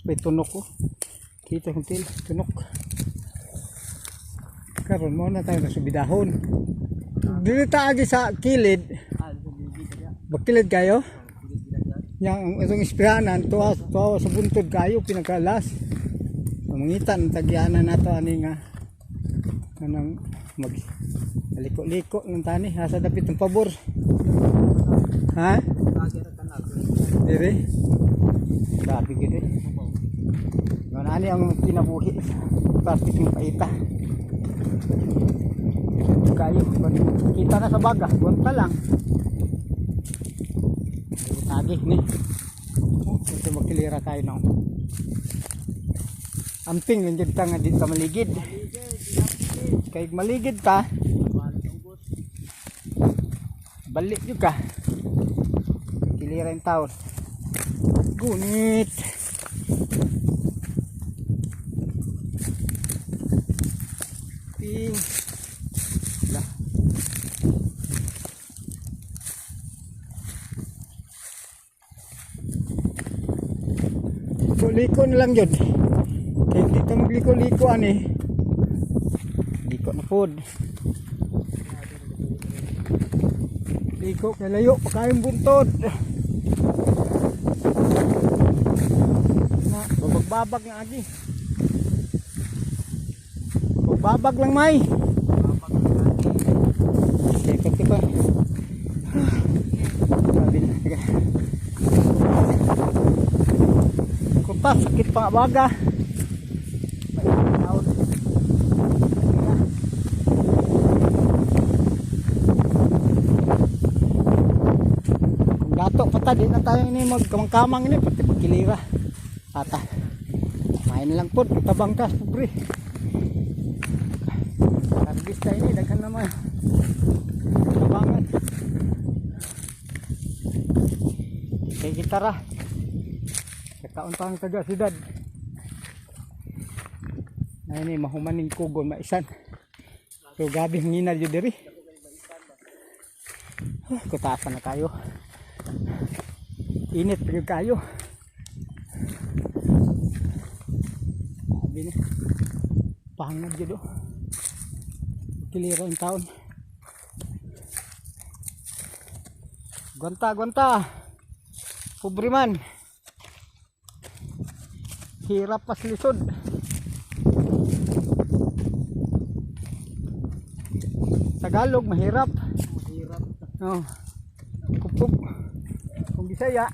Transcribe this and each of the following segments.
May tunok ko. Kita kong til, tunok. Karon mo na tayo nasubidahon. Dili ta agi sa kilid. Bakilid kayo? Yang ang itong ispiranan tuwa tuwa sa buntod kayo pinakalas. Mangita ng tagyanan nato ani nga kanang mag liko-liko ng tani asa dapit ng pabor. Ha? Dire? Grabe gid eh. Nga ani ang kinabuhi. Plastic ng paita. Kayo, kita na sa baga, gunta lang. Tagi ni. Oh, ito magkilira tayo no. Amping lang jud ta nga di ta maligid. Kay maligid ta, balik jud ka. Kilira yung taon. Gunit. Ping. Lah. Liko-liko na lang yun. Kaya hindi ka magliko-liko ani. Liko na pod. Liko kay layo pa kayong buntod. Na, babagbabag na agi. Bagbabag lang may. Okay, pagka pa. Grabe na. Teka. Kupa, sakit pa nga baga. Kung dato pa ta, di na tayo ini magkamang-kamang ini, pati pagkilira. Ata, main na lang po, tabang tas, pobre. Service tayo ini, daghan naman. Tabangan. Kay gitara. Kakaon pa ang taga siyudad. Ay ni mahumaning kugon maisan. So gabi hangina jud diri. Ah, kutasan na kayo. Init pa jud kayo. Sabi ni. Pahangad jud oh. Kiliro ang taon. Gwanta, gwanta. Pobre man. Hirap pas lisod. Tagalog mahirap. Mahirap. Oh. Kupog. Kung Bisaya,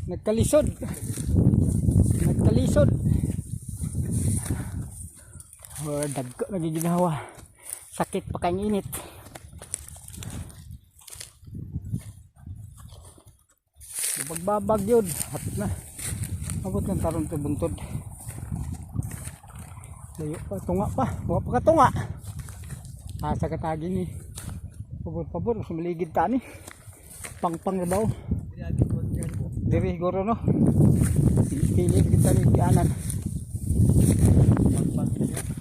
nagkalisod. Nagkalisod. Oh, dagko nagiginawa. Sakit pa kang init. Bagbabag yun. Hapit na. Abot ng tarong to buntod. Layo pa, tunga pa. Wa pa ka tunga. Asa ka tagi ni. Pabor pabor, mas maligid ta ni. Pangpang rabaw. Diri siguro no. Pili kita ni kianan.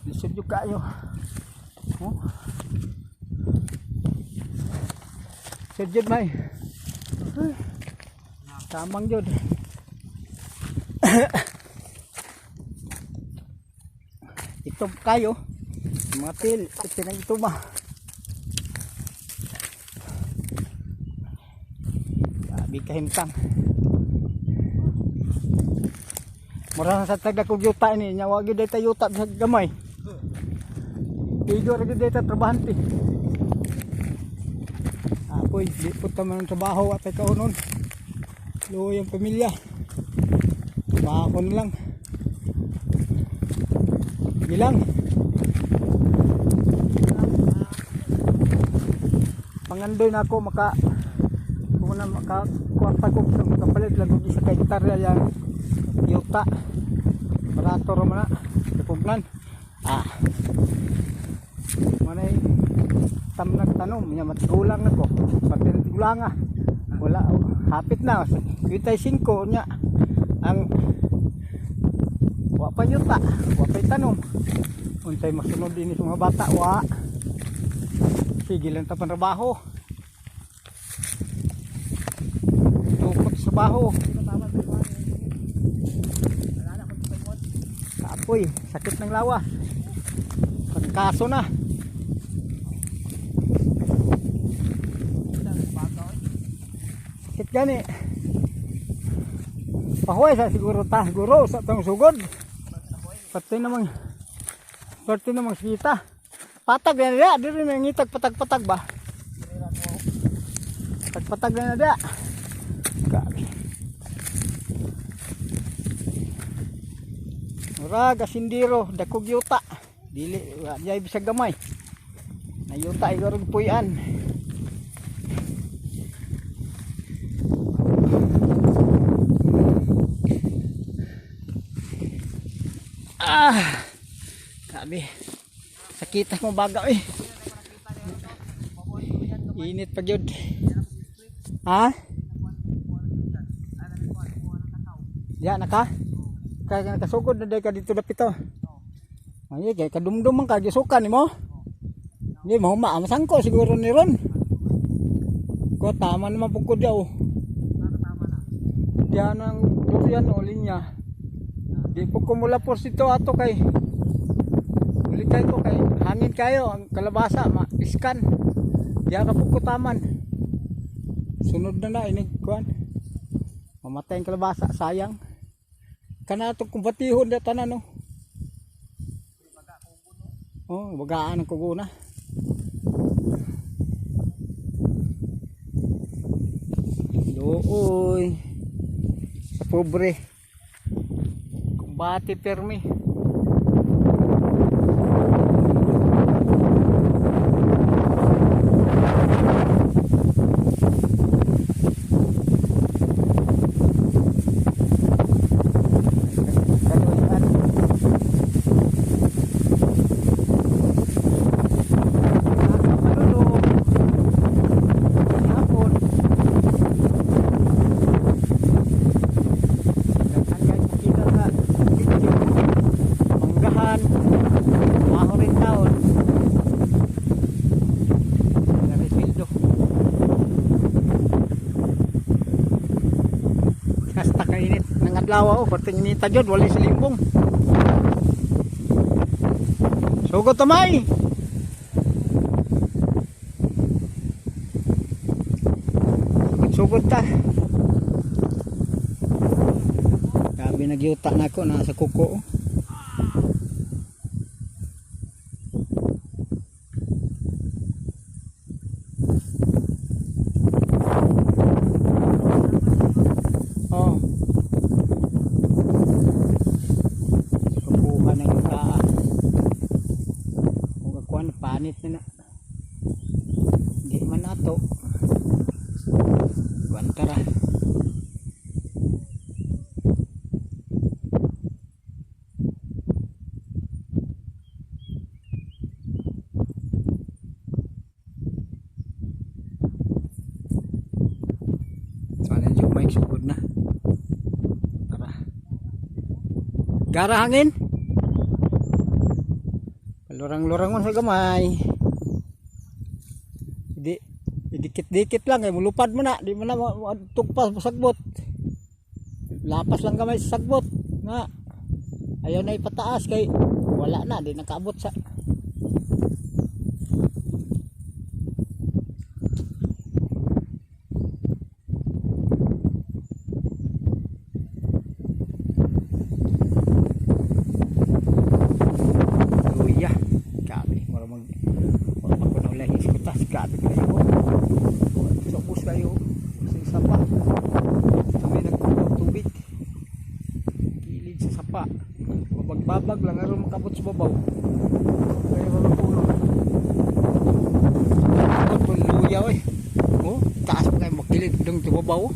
Lisod yung kayo. Oh. Lisod yun may. Tamang yun. Ito kayo. Mga til, ito na ito ba. Grabe kahimtang. Mura na sa taga kog yuta ni nya wa gyud ta yuta bisag gamay. Igo ra gyud ta trabahante. Apoy, di po ta man ang trabaho at kaunon. Luoy ang pamilya. Trabaho na lang. Bilang. Pangandoy na ako maka kung na maka kuha ko makapalit lang og isa ka hektarya yang yuta. Barato ra man na. Kapugnan. Ah. Manay tamnag tanom nya matigulang na ko. Pati na tigulang ah. Wala oh, hapit na. Kitay 5 nya ang wa pa yuta, wa pa tanom. Unsay masunod dinhi sa mga bata wa. Sige lang ta pantrabaho. Tukot sa trabaho. Wala na kung paimot. Kaapoy, sakit ng lawa. Pagkaso na. Bagaw eh. Sakit gani. Pahuway sa siguro ta, siguro sa tong sugod. Pati namang kita. Patag na niya, diri na ngitag patag-patag ba? Patag-patag na niya. Grabe. Murag asindiro, dakog yuta. Dili, wa jay bisag gamay. Nayuta igor og puy-an. Ah! Grabe. Sakit ako baga eh. Init pa gyud. Ha? Ya naka? Kaya nakasugod na day ka dito dapito. Ay, kay kadumdum man ka gisukan nimo. Hindi mahuma masangko siguro ni ron. Ko tama naman pud ko diyaw. Diyan ang durian o linya. Di po kumula po sito ato kay uli kay ko kay hangin kayo ang kalabasa ma-iskan. Diyan ka po ko taman. Sunod na na inig kuan. Mamatay ang kalabasa, sayang. Kana atong kumbatihon da tanan no. Oh, bagaan ang kugo na. Looy. Sa pobre. Kumbate permi. Kaluyan. Nakamalulog. Hapon. Daghan kay makita sa video. Manggahan. Maho rin taon. Naripildo. Kasta kainit ng adlaw oh, perting inita jud wala sa limbong. Sugot tamay. Sugod ta. Grabe nagyuta na ako na sa kuko. Oh. Oh. Kukuha ng yuta. Kung akuan panit na na. Hindi man ato. Kuan tara. Sana yung mic sugod na. Tara. Gara hangin. Lurang-lurang man sa gamay. Hindi idikit-dikit lang eh mulupad mo na, di mo na tugpas mo sagbot. Lapas lang gamay sa sagbot. Nga. Ayaw na ipataas kay wala na, di nakaabot sa. Luya. Grabe, mura mag mura pa ko na ulahi sa kutas. Grabe kayo. Sa ubos kayo. Sa sapa. Kami nagkuha og tubig. Kilid sa sapa. Mabagbabag lang aron makabot sa babaw. Kaya mga puno. Abot po luya oy. Oh, taas pa kayo makilid dong sa babaw.